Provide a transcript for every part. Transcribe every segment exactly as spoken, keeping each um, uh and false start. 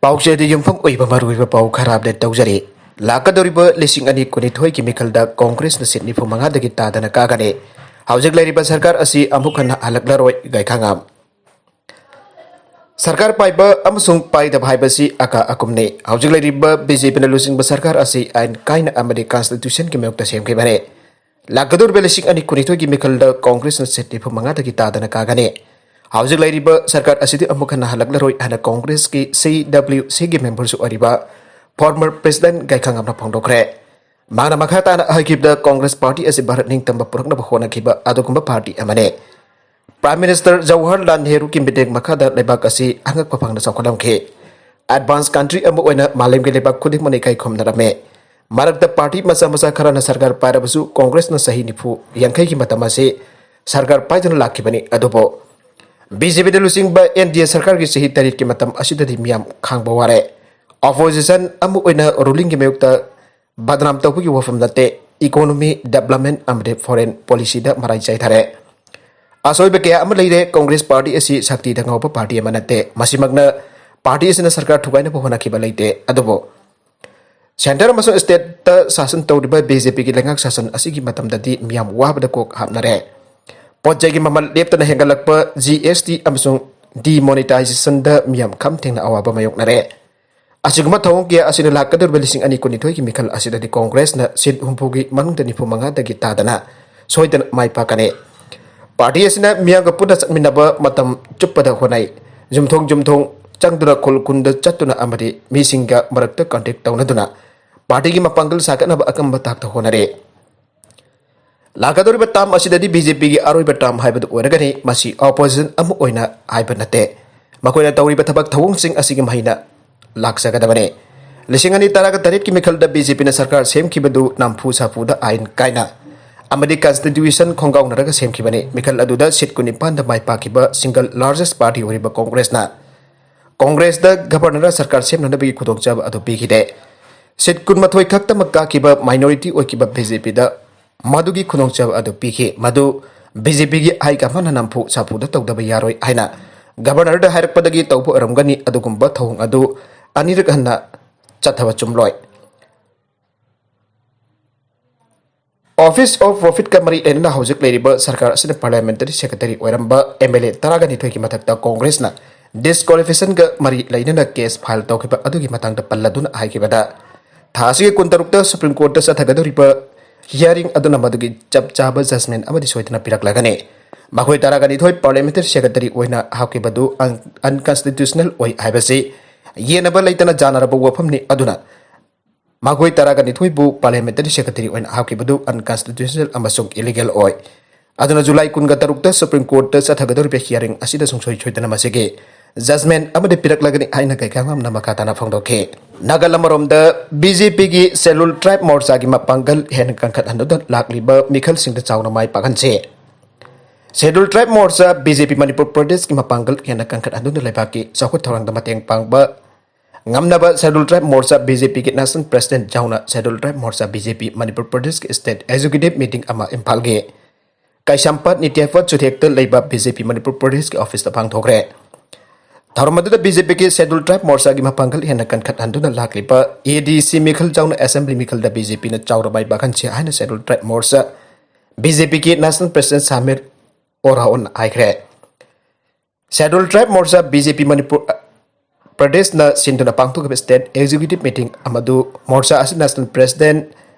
ꯄꯥꯎꯆꯦꯗ ꯌꯨꯝꯐꯝ ꯑꯣꯏꯕ ꯃꯔꯨꯑꯣꯏꯕ ꯄꯥꯎ ꯈꯔ ꯑꯞꯗꯦꯠ ꯇꯧꯖꯔꯤ꯫ ꯂꯥꯛꯀꯗꯧꯔꯤꯕ ꯂꯤꯁꯤꯡ ꯑꯅꯤ ꯀꯨꯟꯅꯤꯊꯣꯏꯒꯤ ꯃꯤꯈꯜꯗ ꯀꯣꯡꯒ꯭ꯔꯦꯁꯅ ꯁꯤꯠ ꯅꯤꯐꯨ ꯃꯉꯥꯗꯒꯤ ꯇꯥꯗꯅ ꯀꯥꯒꯅꯤ꯫ ꯍꯧꯖꯤꯛ ꯂꯩꯔꯤꯕ ꯁꯔꯀꯥꯔ ꯑꯁꯤ ꯑꯃꯨꯛ ꯍꯟꯅ ꯍꯜꯂꯛꯂꯔꯣꯏ꯫ ꯒꯥꯏꯈꯥꯉꯥꯝ꯫ ꯁꯔꯀꯥꯔ ꯄꯥꯏꯕ ꯑꯃꯁꯨꯡ ꯄꯥꯏꯗꯕ ꯍꯥꯏꯕꯁꯤ ꯑꯀꯥ ꯑꯀꯨꯝꯅꯤ꯫ ꯍꯧꯖꯤꯛ ꯂꯩꯔꯤꯕ ꯕꯤ ꯖꯦ ꯄꯤꯅ ꯂꯨꯆꯤꯡꯕ ꯁꯔꯀꯥꯔ ꯑꯁꯤ ꯑꯥꯏꯟ ꯀꯥꯏꯅ ꯑꯃꯗꯤ ꯀꯟꯁꯇꯤꯇ꯭ꯌꯨꯁꯟꯒꯤ ꯃꯥꯌꯣꯛꯇ ꯁꯦꯝꯈꯤꯕꯅꯤ꯫ ꯂꯥꯛꯀꯗꯧꯔꯤꯕ ꯂꯤꯁꯤꯡ ꯑꯅꯤ ꯀꯨꯟꯅꯤꯊꯣꯏꯒꯤ ꯃꯤꯈꯜꯗ ꯀꯣꯡꯒ꯭ꯔꯦꯁꯅ ꯁꯤꯠ ꯅꯤꯐꯨ ꯃꯉꯥꯗꯒꯤ ꯇꯥꯗꯅ ꯀꯥꯒꯅꯤ꯫ ꯍꯧꯖꯤꯛ ꯂꯩꯔꯤꯕ ꯁꯔꯀꯥꯔ ꯑꯁꯤꯗꯤ ꯑꯃꯨꯛ ꯍꯟꯅ ꯍꯜꯂꯛꯂꯔꯣꯏ ꯍꯥꯏꯅ ꯀꯣꯡꯒ꯭ꯔꯦꯁꯀꯤ ꯁꯤ ꯗꯕ꯭ꯂꯤꯌꯨ ꯁꯤꯒꯤ ꯃꯦꯝꯕꯔꯁꯨ ꯑꯣꯏꯔꯤꯕ ꯐꯣꯔꯃꯔ ꯄ꯭ꯔꯦꯁꯤꯗꯦꯟ ꯒꯥꯏꯈꯥꯉꯝꯅ ꯐꯣꯡꯗꯣꯛꯈ꯭ꯔꯦ꯫ ꯃꯥꯅ ꯃꯈꯥ ꯇꯥꯅ ꯍꯥꯏꯈꯤꯕꯗ, ꯀꯣꯡꯒ꯭ꯔꯦꯁ ꯄꯥꯔꯇꯤ ꯑꯁꯤ ꯚꯥꯔꯠ ꯅꯤꯡꯇꯝꯕ ꯄꯨꯔꯛꯅꯕ ꯍꯣꯠꯅꯈꯤꯕ ꯑꯗꯨꯒꯨꯝꯕ ꯄꯥꯔꯇꯤ ꯑꯃꯅꯤ꯫ ꯄ꯭ꯔꯥꯏꯝ ꯃꯤꯅꯤꯁꯇꯔ ꯖꯋꯥꯍꯔꯂꯥꯜ ꯅꯦꯍꯔꯨꯒꯤ ꯃꯤꯠꯌꯦꯡ ꯃꯈꯥꯗ ꯂꯩꯕꯥꯛ ꯑꯁꯤ ꯑꯉꯛꯄ ꯐꯪꯅ ꯆꯥꯎꯈꯠꯂꯝꯈꯤ꯫ ꯑꯦꯗꯚꯥꯟꯁ ꯀꯟꯇ꯭ꯔꯤ ꯑꯃ ꯑꯣꯏꯅ ꯃꯥꯂꯦꯝꯒꯤ ꯂꯩꯕꯥꯛ ꯈꯨꯗꯤꯡꯃꯛꯅ ꯏꯀꯥꯏ ꯈꯨꯝꯅꯔꯝꯃꯤ꯫ ꯃꯔꯛꯇ ꯄꯥꯔꯇꯤ ꯃꯆꯥ ꯃꯆꯥ ꯈꯔꯅ ꯁꯔꯀꯥꯔ ꯄꯥꯏꯔꯕꯁꯨ ꯀꯣꯡꯒ꯭ꯔꯦꯁꯅ ꯆꯍꯤ ꯅꯤꯐꯨ ꯌꯥꯡꯈꯩꯒꯤ ꯃꯇꯝ ꯑꯁꯤ ꯁꯔꯀꯥꯔ ꯄꯥꯏꯗꯨꯅ ꯂꯥꯛꯈꯤꯕꯅꯤ꯫ ꯑꯗꯨꯕꯨ ꯕꯤ ꯖꯦ ꯄꯤꯗ ꯂꯨꯆꯤꯡꯕ ꯑꯦꯟ ꯗꯤ ꯑꯦ ꯁꯔꯀꯥꯔꯒꯤ ꯆꯍꯤ ꯇꯔꯦꯠꯀꯤ ꯃꯇꯝ ꯑꯁꯤꯗꯗꯤ ꯃꯤꯌꯥꯝ ꯈꯥꯡꯕ ꯋꯥꯔꯦ꯫ ꯑꯣꯄꯣꯖꯤꯁꯟ ꯑꯃ ꯑꯣꯏꯅ ꯔꯨꯂꯤꯡꯒꯤ ꯃꯥꯌꯣꯛꯇ ꯕꯗꯅꯥꯝ ꯇꯧꯕꯒꯤ ꯋꯥꯐꯝ ꯅꯠꯇꯦ꯫ ꯏꯀꯣꯅꯣꯃꯤ, ꯗꯦꯕꯂꯞꯃꯦꯟ ꯑꯃꯗꯤ ꯐꯣꯔꯦꯟ ꯄꯣꯂꯤꯁꯤꯗ ꯃꯔꯥꯏ ꯆꯥꯏꯊꯔꯦ꯫ ꯑꯁꯣꯏꯕ ꯀꯌꯥ ꯑꯃ ꯂꯩꯔꯦ꯫ ꯀꯣꯡꯒ꯭ꯔꯦꯁ ꯄꯥꯔꯇꯤ ꯑꯁꯤ ꯁꯛꯇꯤꯗ ꯉꯥꯎꯕ ꯄꯥꯔꯇꯤ ꯑꯃ ꯅꯠꯇꯦ꯫ ꯃꯁꯤꯃꯛꯅ ꯄꯥꯔꯇꯤ ꯑꯁꯤꯅ ꯁꯔꯀꯥꯔ ꯊꯨꯒꯥꯏꯅꯕ ꯍꯣꯠꯅꯈꯤꯕ ꯂꯩꯇꯦ꯫ ꯑꯗꯨꯕꯨ ꯁꯦꯟꯇꯔ ꯑꯃꯁꯨꯡ ꯁ꯭ꯇꯦꯠꯇ ꯁꯥꯁꯟ ꯇꯧꯔꯤꯕ ꯕꯤ ꯖꯦ ꯄꯤꯒꯤ ꯂꯩꯉꯥꯛ ꯁꯥꯁꯟ ꯑꯁꯤꯒꯤ ꯃꯇꯝꯗꯗꯤ ꯃꯤꯌꯥꯝ ꯋꯥꯕꯗ ꯀꯣꯛ ꯍꯥꯞꯅꯔꯦ꯫ ꯄꯣꯠ ꯆꯩꯒꯤ ꯃꯃꯜ ꯂꯦꯞꯇꯅ ꯍꯦꯟꯒꯠꯂꯛꯄ, ꯖꯤ ꯑꯦꯁ ꯇꯤ ꯑꯃꯁꯨꯡ ꯗꯤꯃꯣꯅꯤꯇꯥꯏꯖꯦꯁꯟꯗ ꯃꯤꯌꯥꯝ ꯈꯝ ꯊꯦꯡꯅ ꯑꯋꯥꯕ ꯃꯥꯌꯣꯛꯅꯔꯦ꯫ ꯑꯁꯤꯒꯨꯝꯕ ꯊꯧꯑꯣꯡ ꯀꯌꯥ ꯑꯁꯤꯅ ꯂꯥꯛꯀꯗꯧꯔꯤꯕ ꯂꯤꯁꯤꯡ ꯑꯅꯤ ꯀꯨꯟꯅꯤꯊꯣꯏꯒꯤ ꯃꯤꯈꯜ ꯑꯁꯤꯗꯗꯤ ꯀꯣꯡꯒ꯭ꯔꯦꯁꯅ ꯁꯤꯠ ꯍꯨꯝꯐꯨꯒꯤ ꯃꯅꯨꯡꯗ ꯅꯤꯐꯨ ꯃꯉꯥꯗꯒꯤ ꯇꯥꯗꯅ ꯁꯣꯏꯗꯅ ꯃꯥꯏ ꯄꯥꯛꯀꯅꯤ꯫ ꯄꯥꯔꯇꯤ ꯑꯁꯤꯅ ꯃꯤꯌꯥꯝꯒ ꯄꯨꯟꯅ ꯆꯠꯃꯤꯟꯅꯕ ꯃꯇꯝ ꯆꯨꯞꯄꯗ ꯍꯣꯠꯅꯩ꯫ ꯌꯨꯝꯊꯣꯡ ꯌꯨꯝꯊꯣꯡ ꯆꯪꯗꯨꯅ, ꯈꯨꯜ ꯈꯨꯟꯗ ꯆꯠꯇꯨꯅ ꯑꯃꯗꯤ ꯃꯤꯁꯤꯡꯒ ꯃꯔꯛꯇ ꯀꯟꯇꯦꯛ ꯇꯧꯅꯗꯨꯅ ꯄꯥꯔꯇꯤꯒꯤ ꯃꯄꯥꯡꯒꯜ ꯁꯥꯒꯠꯅꯕ ꯑꯀꯟꯕ ꯊꯥꯛꯇ ꯍꯣꯠꯅꯔꯤ꯫ ꯂꯥꯛꯀꯗꯧꯔꯤꯕ ꯇꯥꯔꯝ ꯑꯁꯤꯗꯗꯤ ꯕꯤ ꯖꯦ ꯄꯤꯒꯤ ꯑꯔꯣꯏꯕ ꯇꯥꯔꯝ ꯍꯥꯏꯕꯗꯨ ꯑꯣꯏꯔꯒꯅꯤ꯫ ꯃꯁꯤ ꯑꯣꯄꯣꯖꯤꯁꯟ ꯑꯃ ꯑꯣꯏꯅ ꯍꯥꯏꯕ ꯅꯠꯇꯦ꯫ ꯃꯈꯣꯏꯅ ꯇꯧꯔꯤꯕ ꯊꯕꯛ ꯊꯧꯑꯣꯡꯁꯤꯡ ꯑꯁꯤꯒꯤ ꯃꯍꯩꯅ ꯂꯥꯛꯆꯒꯗꯕꯅꯤ꯫ ꯂꯤꯁꯤꯡ ꯑꯅꯤ ꯇꯔꯥꯒ ꯇꯔꯦꯠꯀꯤ ꯃꯤꯈꯜꯗ ꯕꯤ ꯖꯦ ꯄꯤꯅ ꯁꯔꯀꯥꯔ ꯁꯦꯝꯈꯤꯕꯗꯨ ꯅꯝꯐꯨ ꯁꯥꯐꯨꯗ ꯑꯥꯏꯟ ꯀꯥꯏꯅ ꯑꯃꯗꯤ ꯀꯟꯁꯇꯤꯇ꯭ꯌꯨꯁꯟ ꯈꯣꯡꯒꯥꯎꯅꯔꯒ ꯁꯦꯝꯈꯤꯕꯅꯤ꯫ ꯃꯤꯈꯜ ꯑꯗꯨꯗ ꯁꯤꯠ ꯀꯨꯟꯅꯤꯄꯥꯟꯗ ꯃꯥꯏ ꯄꯥꯛꯈꯤꯕ ꯁꯤꯡꯒꯜ ꯂꯥꯔꯖꯦꯁ ꯄꯥꯔꯇꯤ ꯑꯣꯏꯔꯤꯕ ꯀꯣꯡꯒ꯭ꯔꯦꯁꯅ ꯀꯣꯡꯒ꯭ꯔꯦꯁꯇ ꯒꯚꯔꯅꯔ ꯁꯔꯀꯥꯔ ꯁꯦꯝꯅꯅꯕꯒꯤ ꯈꯨꯗꯣꯡꯆꯥꯕ ꯑꯗꯨ ꯄꯤꯈꯤꯗꯦ꯫ ꯁꯤꯠ ꯀꯨꯟꯃꯥꯊꯣꯏ ꯈꯛꯇꯃꯛ ꯀꯥꯈꯤꯕ ꯃꯥꯏꯅꯣꯔꯤꯇꯤ ꯑꯣꯏꯈꯤꯕ ꯕꯤ ꯖꯦ ꯄꯤꯗ ꯃꯗꯨꯒꯤ ꯈꯨꯗꯣꯡꯆꯥꯕ ꯑꯗꯨ ꯄꯤꯈꯤ꯫ ꯃꯗꯨ ꯕꯤ ꯖꯦ ꯄꯤꯒꯤ ꯍꯥꯏ ꯀꯃꯥꯟꯅ ꯅꯝꯐꯨ ꯁꯥꯐꯨꯗ ꯇꯧꯗꯕ ꯌꯥꯔꯣꯏ ꯍꯥꯏꯅ ꯒꯚꯔꯅꯔꯗ ꯍꯥꯏꯔꯛꯄꯗꯒꯤ ꯇꯧꯕ ꯑꯣꯏꯔꯝꯒꯅꯤ꯫ ꯑꯗꯨꯒꯨꯝꯕ ꯊꯧꯑꯣꯡ ꯑꯗꯨ ꯑꯅꯤꯔꯛ ꯍꯟꯅ ꯆꯠꯊꯕ ꯆꯨꯝꯂꯣꯏ꯫ Office of Profit ꯀ ꯃꯔꯤ ꯂꯩꯅꯅ ꯍꯧꯖꯤꯛ ꯂꯩꯔꯤꯕ ꯁꯔꯀꯥꯔ ꯑꯁꯤꯅ Parliamentary Secretary ꯑꯣꯏꯔꯝꯕ M L A ꯇꯔꯥꯒ ꯅꯤꯊꯣꯏꯒꯤ ꯃꯊꯛꯇ Congress ꯅ disqualification ꯒ ꯃꯔꯤ ꯂꯩꯅꯅ case file ꯇꯧꯈꯤꯕ ꯑꯗꯨꯒꯤ ꯃꯇꯥꯡꯗ ꯄꯜꯂꯗꯨꯅ ꯍꯥꯏꯈꯤꯕꯗ, ꯊꯥ ꯑꯁꯤꯒꯤ ꯀꯨꯟꯇꯔꯨꯛꯇ Supreme Court ꯇ ꯆꯠꯊꯒꯗꯧꯔꯤꯕ hearing ꯑꯗꯨꯅ ꯃꯗꯨꯒꯤ ꯆꯞ ꯆꯥꯕ judgment ꯑꯃꯗꯤ ꯁꯣꯏꯗꯅ ꯄꯤꯔꯛꯂꯒꯅꯤ꯫ ꯃꯈꯣꯏ ꯇꯔꯥꯒ ꯅꯤꯊꯣꯏ Parliamentary Secretary ꯑꯣꯏꯅ ꯍꯥꯞꯈꯤꯕꯗꯨ un-, unconstitutional ꯑꯣꯏ ꯍꯥꯏꯕꯁꯤ ꯌꯦꯟꯅꯕ ꯂꯩꯇꯅ ꯌꯥꯅꯔꯕ ꯋꯥꯐꯝꯅꯤ꯫ ꯑꯗꯨꯅ ꯃꯈꯣꯏ ꯇꯔꯥꯒ ꯅꯤꯊꯣꯏꯕꯨ Parliamentary Secretary ꯑꯣꯏꯅ ꯍꯥꯞꯈꯤꯕꯗꯨ unconstitutional ꯑꯃꯁꯨꯡ illegal ꯑꯣꯏ꯫ ꯑꯗꯨꯅ ꯖꯨꯂꯥꯏ ꯀꯨꯟꯒ ꯇꯔꯨꯛꯇ Supreme Court ꯇ ꯆꯠꯊꯒꯗꯧꯔꯤꯕ hearing ꯑꯁꯤꯗ ꯁꯨꯡꯁꯣꯏ ꯁꯣꯏꯗꯅ ꯃꯁꯤꯒꯤ judgment ꯑꯃꯗꯤ ꯄꯤꯔꯛꯂꯒꯅꯤ ꯍꯥꯏꯅ ꯀꯩꯀꯥꯉꯝꯅ ꯃꯈꯥ ꯇꯥꯅ ꯐꯣꯡꯗꯣꯛꯈꯤ꯫ ꯅꯥꯒꯜ ꯑꯃꯔꯣꯝꯗ B J P ꯒꯤ Scheduled Tribe ꯃꯣꯔꯆꯥꯒꯤ ꯃꯄꯥꯡꯒꯜ ꯍꯦꯟꯅ ꯀꯟꯈꯠꯍꯟꯗꯨꯅ ꯂꯥꯛꯂꯤꯕ ꯃꯤꯈꯜꯁꯤꯡꯗ ꯆꯥꯎꯅ ꯃꯥꯏ ꯄꯥꯛꯍꯟꯁꯦ꯫ Scheduled Tribe ꯃꯣꯔꯆꯥ B J P Manipur ꯄ꯭ꯔꯗꯦꯁꯀꯤ ꯃꯄꯥꯡꯒꯜ ꯍꯦꯟꯅ ꯀꯟꯈꯠꯍꯟꯗꯨꯅ ꯂꯩꯕꯥꯛꯀꯤ ꯆꯥꯎꯈꯠ ꯊꯧꯔꯥꯡꯗ ꯃꯇꯦꯡ ꯄꯥꯡꯕ ꯉꯝꯅꯕ Scheduled Tribe ꯃꯣꯔꯆꯥ B J P ꯒꯤ National President ꯌꯥꯎꯅ Scheduled Tribe ꯃꯣꯔꯆꯥ B J P Manipur ꯄ꯭ꯔꯗꯦꯁꯀꯤ State Executive Meeting ꯑꯃ ꯏꯝꯐꯥꯜꯒꯤ ꯀꯩꯁꯥꯝꯄꯥꯠ ꯅꯤꯇ꯭ꯌꯥꯄꯠ ꯆꯨꯊꯦꯛꯇ ꯂꯩꯕ B J P ꯃꯅꯤꯄꯨꯔ ꯄ꯭ꯔꯗꯦꯁꯀꯤ office ꯇ ꯄꯥꯡꯊꯣꯛꯈ꯭ꯔꯦ꯫ ꯊꯧꯔꯝ ꯑꯗꯨꯗ B J P ꯒꯤ Scheduled Tribe ꯃꯣꯔꯆꯥꯒꯤ ꯃꯄꯥꯡꯒꯜ ꯍꯦꯟꯅ ꯀꯟꯈꯠꯍꯟꯗꯨꯅ ꯂꯥꯛꯂꯤꯕ A D C ꯃꯤꯈꯜ ꯌꯥꯎꯅ Assembly ꯃꯤꯈꯜꯗ B J P ꯅ ꯆꯥꯎꯅ ꯃꯥꯏ ꯄꯥꯛꯍꯟꯁꯤ ꯍꯥꯏꯅ Scheduled Tribe ꯃꯣꯔꯆꯥ B J P ꯒꯤ National President ꯁꯥꯃꯤꯔ ꯑꯣꯔꯥꯎꯟ ꯍꯥꯏꯈ꯭ꯔꯦ꯫ Scheduled Tribe ꯃꯣꯔꯆꯥ B J P Manipur ꯄ꯭ꯔꯗꯦꯁꯅ ꯁꯤꯟꯗꯨꯅ ꯄꯥꯡꯊꯣꯛꯈꯤꯕ State Executive Meeting ꯑꯃꯗꯨ ꯃꯣꯔꯆꯥ ꯑꯁꯤ National President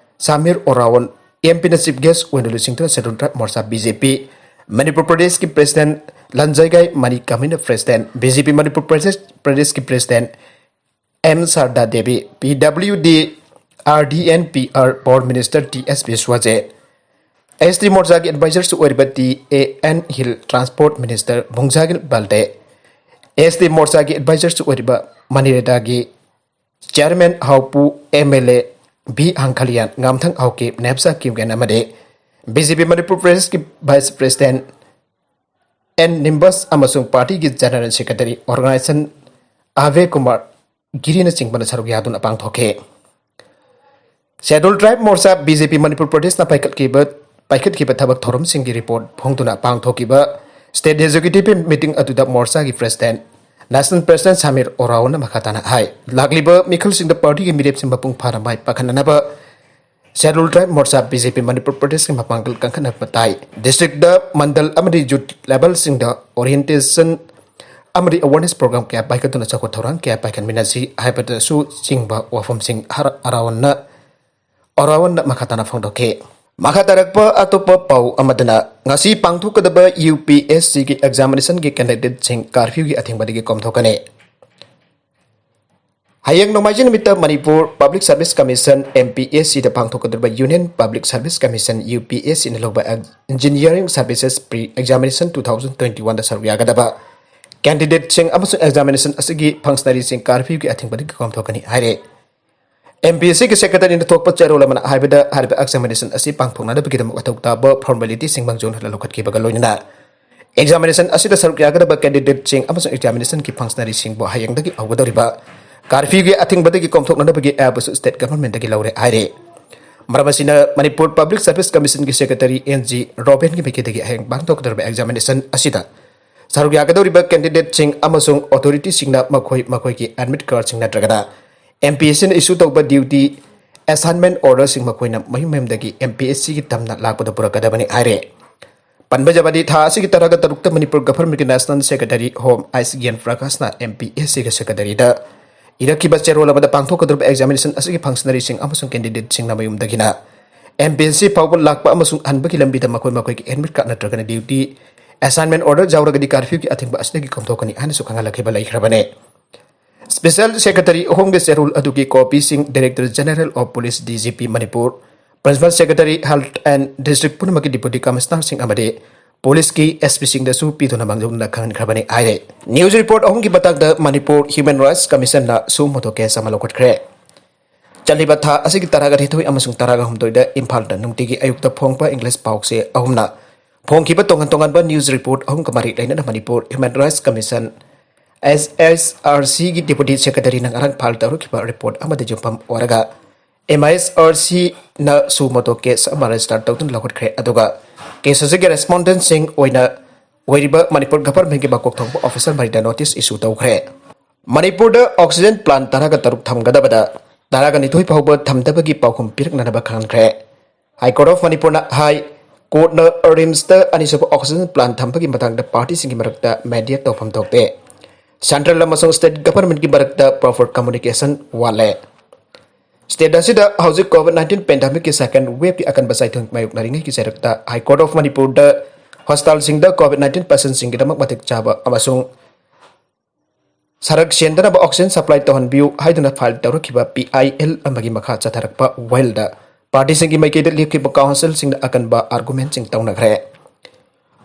Samir ꯑꯣꯔꯥꯋꯟ M P ꯅ Chief Guest ꯑꯣꯏꯅ ꯂꯨꯆꯤꯡꯗꯨꯅ Scheduled Tribe ꯃꯣꯔꯆꯥ B J P Manipur ꯄ꯭ꯔꯗꯦꯁꯀꯤ President ꯂꯟꯖꯩꯒꯥꯏ ꯃꯅꯤ ꯀꯃꯤꯅ President, B J P Manipur Pradesh, ꯄ꯭ꯔꯗꯦꯁꯀꯤ President M ꯁꯥꯔꯗꯥ Devi, P W D, R D N P R Power Minister T S Biswajit, S T ꯃꯣꯔꯆꯥꯒꯤ Advisorꯁꯨ ꯑꯣꯏꯔꯤꯕ T A N Hill, Transport Minister ꯚꯨꯡꯖꯥꯒꯤꯜ ꯕꯥꯜꯗꯦ, S T ꯃꯣꯔꯆꯥꯒꯤ Advisorꯁꯨ ꯑꯣꯏꯔꯤꯕ ꯃꯅꯤꯔꯦꯗꯥꯒꯤ Chairman ꯍꯥꯎꯄꯨ M L A V ꯍꯪꯈꯂꯤꯌꯥꯟ, ꯉꯥꯝꯊꯪ Haokip, ꯅꯦꯞꯁꯥ ꯀꯤꯝꯒꯦꯟ ꯑꯃꯗꯤ B J P Manipur ꯄ꯭ꯔꯗꯦꯁꯀꯤ Vice President N ꯅꯤꯝꯕꯁ ꯑꯃꯁꯨꯡ partyꯒꯤ General Secretary Organization ꯑꯚꯦ Kumar ꯒꯤꯔꯤꯅꯆꯤꯡꯕꯅ ꯁꯔꯨꯛ ꯌꯥꯗꯨꯅ ꯄꯥꯡꯊꯣꯛꯈꯤ꯫ Scheduled Tribe ꯃꯣꯔꯆꯥ B J P Manipur ꯄ꯭ꯔꯗꯦꯁꯅ ꯄꯥꯏꯈꯠꯈꯤꯕ, ꯄꯥꯏꯈꯠꯈꯤꯕ ꯊꯕꯛ ꯊꯧꯔꯝꯁꯤꯡꯒꯤ report ꯐꯣꯡꯗꯨꯅ ꯄꯥꯡꯊꯣꯛꯈꯤꯕ State Executive Meeting ꯑꯗꯨꯗ ꯃꯣꯔꯆꯥꯒꯤ President National President Samir Oraon ꯅ ꯃꯈꯥ ꯇꯥꯅ ꯍꯥꯏ, ꯂꯥꯛꯂꯤꯕ ꯃꯤꯈꯜꯁꯤꯡꯗ party ꯒꯤ ꯃꯤꯔꯦꯞꯁꯤꯡ ꯃꯄꯨꯡ ꯐꯥꯅ ꯃꯥꯏ ꯄꯥꯛꯍꯟꯅꯅꯕ Scheduled Tribe Morcha B J P Manipur ꯄ꯭ꯔꯗꯦꯁꯀꯤ ꯃꯄꯥꯡꯒꯜ ꯀꯟꯈꯠꯅꯕ ꯇꯥꯏ꯫ District ꯇ, ꯃꯟꯗꯜ ꯑꯃꯗꯤ youth level ꯁꯤꯡꯗ orientation ꯑꯃꯗꯤ awareness program ꯀꯌꯥ ꯄꯥꯏꯈꯠꯇꯨꯅ ꯆꯥꯎꯈꯠ ꯊꯧꯔꯥꯡ ꯀꯌꯥ ꯄꯥꯏꯈꯠꯃꯤꯟꯅꯁꯤ ꯍꯥꯏꯕꯗꯁꯨ ꯆꯤꯡꯕ ꯋꯥꯐꯝꯁꯤꯡ ꯍꯔ-, ꯑꯔꯥꯎꯟꯅ, ꯑꯔꯥꯎꯟꯅ ꯃꯈꯥ ꯇꯥꯅ ꯐꯣꯡꯗꯣꯛꯈꯤ꯫ ꯃꯈꯥ ꯇꯥꯔꯛꯄ ꯑꯇꯣꯞꯄ ꯄꯥꯎ ꯑꯃꯗꯅ, ꯉꯁꯤ ꯄꯥꯡꯊꯣꯛꯀꯗꯕ U P S C ꯒꯤ examination ꯒꯤ candidate ꯁꯤꯡ curfew ꯒꯤ ꯑꯊꯤꯡꯕꯗꯒꯤ ꯀꯣꯝꯊꯣꯛꯀꯅꯤ꯫ ꯍꯌꯦꯡ ꯅꯣꯡꯃꯥꯏꯖꯤꯡ ꯅꯨꯃꯤꯠꯇ Manipur Public Service Commission, M P S C ꯗ ꯄꯥꯡꯊꯣꯛꯀꯗꯧꯔꯤꯕ Union Public Service Commission, U P S C ꯅ ꯂꯧꯕ Engineering Services Pre-Examination two thousand twenty-one ꯗ ꯁꯔꯨꯛ ꯌꯥꯒꯗꯕ candidate ꯁꯤꯡ ꯑꯃꯁꯨꯡ examination ꯑꯁꯤꯒꯤ functionary ꯁꯤꯡ curfew ꯒꯤ ꯑꯊꯤꯡꯕꯗꯒꯤ ꯀꯣꯝꯊꯣꯛꯀꯅꯤ ꯍꯥꯏꯔꯦ꯫ M P S C ꯒꯤ secretary ꯅ ꯊꯣꯛꯄ ꯆꯦꯔꯣꯜ ꯑꯃꯅ ꯍꯥꯏꯕꯗ, ꯍꯥꯏꯔꯤꯕ examination ꯑꯁꯤ ꯄꯥꯡꯊꯣꯛꯅꯅꯕꯒꯤꯗꯃꯛ ꯃꯊꯧ ꯇꯥꯕ formality ꯁꯤꯡ ꯃꯥꯡꯖꯧꯅꯅ ꯂꯧꯈꯠꯈꯤꯕꯒ ꯂꯣꯏꯅꯅ examination ꯑꯁꯤꯗ ꯁꯔꯨꯛ ꯌꯥꯒꯗꯕ candidate ꯁꯤꯡ ꯑꯃꯁꯨꯡ examination ꯒꯤ functionary ꯁꯤꯡꯕꯨ ꯍꯌꯦꯡꯗꯒꯤ ꯍꯧꯒꯗꯧꯔꯤꯕ curfew ꯒꯤ ꯑꯊꯤꯡꯕꯗꯒꯤ ꯀꯣꯝꯊꯣꯛꯅꯅꯕꯒꯤ ꯑꯌꯥꯕꯁꯨ state government ꯗꯒꯤ ꯂꯧꯔꯦ ꯍꯥꯏꯔꯦ꯫ ꯃꯔꯝ ꯑꯁꯤꯅ ꯃꯅꯤꯄꯨꯔ Public Service Commission ꯒꯤ secretary N G Robin ꯒꯤ ꯃꯥꯏꯀꯩꯗꯒꯤ ꯍꯌꯦꯡ ꯄꯥꯡꯊꯣꯛꯀꯗꯧꯔꯤꯕ examination ꯑꯁꯤꯗ ꯁꯔꯨꯛ ꯌꯥꯒꯗꯧꯔꯤꯕ candidate ꯁꯤꯡ ꯑꯃꯁꯨꯡ authority ꯁꯤꯡꯅ ꯃꯈꯣꯏ ꯃꯈꯣꯏꯒꯤ admit card ꯁꯤꯡ ꯅꯠꯇ꯭ꯔꯒꯅ M P S C ꯅ issue ꯇꯧꯕ duty assignment order ꯁꯤꯡ ꯃꯈꯣꯏꯅ ꯃꯌꯨꯝ ꯃꯌꯨꯝꯗꯒꯤ M P S C ꯒꯤ ꯇꯝꯅ ꯂꯥꯛꯄꯗ ꯄꯨꯔꯛꯀꯗꯕꯅꯤ ꯍꯥꯏꯔꯦ꯫ ꯄꯟꯕ ꯌꯥꯕꯗꯤ, ꯊꯥ ꯑꯁꯤꯒꯤ ꯇꯔꯥꯒ ꯇꯔꯨꯛꯇ ꯃꯅꯤꯄꯨꯔ government ꯀꯤ National Secretary Home S Gyan Prakash ꯅ M P S C ꯒꯤ secretary ꯗ ꯏꯔꯛꯈꯤꯕ ꯆꯦꯔꯣꯜ ꯑꯃꯗ ꯄꯥꯡꯊꯣꯛꯀꯗꯧꯔꯤꯕ examination ꯑꯁꯤꯒꯤ functionary ꯁꯤꯡ ꯑꯃꯁꯨꯡ candidate ꯁꯤꯡꯅ ꯃꯌꯨꯝꯗꯒꯤꯅ M P S C ꯐꯥꯎꯕ ꯂꯥꯛꯄ ꯑꯃꯁꯨꯡ ꯍꯟꯕꯒꯤ ꯂꯝꯕꯤꯗ ꯃꯈꯣꯏ ꯃꯈꯣꯏꯒꯤ admit card ꯅꯠꯇ꯭ꯔꯒꯅ duty assignment order ꯌꯥꯎꯔꯒꯗꯤ curfew ꯒꯤ ꯑꯊꯤꯡꯕ ꯑꯁꯤꯗꯒꯤ ꯀꯣꯝꯊꯣꯛꯀꯅꯤ ꯍꯥꯏꯅꯁꯨ ꯈꯪꯍꯜꯂꯛꯈꯤꯕ ꯂꯩꯈ꯭ꯔꯕꯅꯦ꯫ Special Secretary ꯑꯍꯨꯝꯒꯤ ꯆꯦꯔꯣꯜ ꯑꯗꯨꯒꯤ copy ꯁꯤꯡ Director General of Police, D G P Manipur, Principal Secretary Health and District ꯄꯨꯝꯅꯃꯛꯀꯤ Deputy Commissioner ꯁꯤꯡ ꯑꯃꯗꯤ police ꯀꯤ S P ꯁꯤꯡꯗꯁꯨ ꯄꯤꯗꯨꯅ ꯃꯥꯡꯖꯧꯅꯅ ꯈꯪꯍꯟꯈ꯭ꯔꯕꯅꯤ ꯍꯥꯏꯔꯦ꯫ News report ꯑꯍꯨꯝꯒꯤ ꯃꯇꯥꯡꯗ ꯃꯅꯤꯄꯨꯔ Human Rights Commission ꯅ suo motu case ꯑꯃ ꯂꯧꯈꯠꯈ꯭ꯔꯦ꯫ ꯆꯠꯂꯤꯕ ꯊꯥ ꯑꯁꯤꯒꯤ ꯇꯔꯥꯒ ꯅꯤꯊꯣꯏ ꯑꯃꯁꯨꯡ ꯇꯔꯥꯒ ꯍꯨꯝꯗꯣꯏꯗ ꯏꯝꯐꯥꯜꯗ ꯅꯨꯡꯇꯤꯒꯤ ꯑꯌꯨꯛꯇ ꯐꯣꯡꯕ English ꯄꯥꯎꯆꯦ ꯑꯍꯨꯝꯅ ꯐꯣꯡꯈꯤꯕ ꯇꯣꯉꯥꯟ ꯇꯣꯉꯥꯟꯕ news report ꯑꯍꯨꯝꯒ ꯃꯔꯤ ꯂꯩꯅꯅ Manipur Human Rights Commission, S H R C ꯒꯤ Deputy Secretary ꯅ ꯉꯔꯥꯡ file ꯇꯧꯔꯛꯈꯤꯕ report ꯑꯃꯗ ꯌꯨꯝꯐꯝ ꯑꯣꯏꯔꯒ M H R C ꯅ suo motu case ꯑꯃ register ꯇꯧꯗꯨꯅ ꯂꯧꯈꯠꯈ꯭ꯔꯦ꯫ ꯑꯗꯨꯒ case ꯑꯁꯤꯒꯤ respondent ꯁꯤꯡ ꯑꯣꯏꯅ ꯑꯣꯏꯔꯤꯕ ꯃꯅꯤꯄꯨꯔ ꯒꯚꯔꯟꯃꯦꯟꯠꯀꯤ ꯃꯀꯣꯛ ꯊꯣꯡꯕ ꯑꯣꯐꯤꯁꯔ ꯃꯔꯤꯗ ꯅꯣꯇꯤꯁ ꯏꯁꯨ ꯇꯧꯈ꯭ꯔꯦ꯫ ꯃꯅꯤꯄꯨꯔꯗ ꯑꯣꯛꯁꯤꯖꯦꯟ ꯄ꯭ꯂꯥꯟꯠ ꯇꯔꯥꯒ ꯇꯔꯨꯛ ꯊꯝꯒꯗꯕꯗ ꯇꯔꯥꯒ ꯅꯤꯊꯣꯏ ꯐꯥꯎꯕ ꯊꯝꯗꯕꯒꯤ ꯄꯥꯎꯈꯨꯝ ꯄꯤꯔꯛꯅꯅꯕ ꯈꯪꯍꯟꯈ꯭ꯔꯦ꯫ ꯍꯥꯏ ꯀꯣꯔꯠ ꯑꯣꯐ ꯃꯅꯤꯄꯨꯔꯅ ꯍꯥꯏ, ꯀꯣꯔꯠꯅ ꯔꯤꯝꯁꯇ ꯑꯅꯤꯁꯨꯕ ꯑꯣꯛꯁꯤꯖꯦꯟ ꯄ꯭ꯂꯥꯟꯠ ꯊꯝꯕꯒꯤ ꯃꯇꯥꯡꯗ ꯄꯥꯔꯇꯤꯁꯤꯡꯒꯤ ꯃꯔꯛꯇ ꯃꯦꯗꯤꯌꯦꯠ ꯇꯧꯐꯝ ꯊꯣꯛꯇꯦ꯫ ꯁꯦꯟꯇ꯭ꯔꯦꯜ ꯑꯃꯁꯨꯡ ꯁ꯭ꯇꯦꯠ ꯒꯚꯔꯟꯃꯦꯟꯠꯀꯤ ꯃꯔꯛꯇ ꯄ꯭ꯔꯣꯄꯔ ꯀꯝꯃꯨꯅꯤꯀꯦꯁꯟ ꯋꯥꯠꯂꯦ꯫ ꯁ꯭ꯇꯦꯠ ꯑꯁꯤꯗ ꯍꯧꯖꯤꯛ ꯀꯣꯚꯤꯗ ꯅꯥꯏꯟꯇꯤꯟ ꯄꯦꯟꯗꯦꯃꯤꯛꯀꯤ ꯁꯦꯀꯦꯟ ꯋꯦꯕꯀꯤ ꯑꯀꯟꯕ ꯆꯩꯊꯦꯡ ꯃꯥꯌꯣꯛꯅꯔꯤꯉꯩꯒꯤ ꯆꯩꯔꯛꯇ ꯍꯥꯏ ꯀꯣꯔꯠ ꯑꯣꯐ ꯃꯅꯤꯄꯨꯔꯗ ꯍꯣꯁꯄꯤꯇꯥꯜꯁꯤꯡꯗ ꯀꯣꯚꯤꯗ ꯅꯥꯏꯟꯇꯤꯟ ꯄꯦꯁꯦꯟꯠꯁꯤꯡꯒꯤꯗꯃꯛ ꯃꯇꯤꯛ ꯆꯥꯕ ꯑꯃꯁꯨꯡ ꯁꯔꯛ ꯁꯦꯟꯗꯅꯕ ꯑꯣꯛꯁꯤꯖꯦꯟ ꯁꯄ꯭ꯂꯥꯏ ꯇꯧꯍꯟꯕꯤꯌꯨ ꯍꯥꯏꯗꯨꯅ ꯐꯥꯏꯜ ꯇꯧꯔꯛꯈꯤꯕ ꯄꯤ ꯑꯥꯏ ꯑꯦꯜ ꯑꯃꯒꯤ ꯃꯈꯥ ꯆꯠꯊꯔꯛꯄ ꯋꯥꯌꯦꯜꯗ ꯄꯥꯔꯇꯤꯁꯤꯡꯒꯤ ꯃꯥꯏꯀꯩꯗ ꯂꯦꯞꯈꯤꯕ ꯀꯥꯎꯟꯁꯤꯜꯁꯤꯡꯅ ꯑꯀꯟꯕ ꯑꯥꯔꯒꯨꯃꯦꯟꯠꯁꯤꯡ ꯇꯧꯅꯈ꯭ꯔꯦ꯫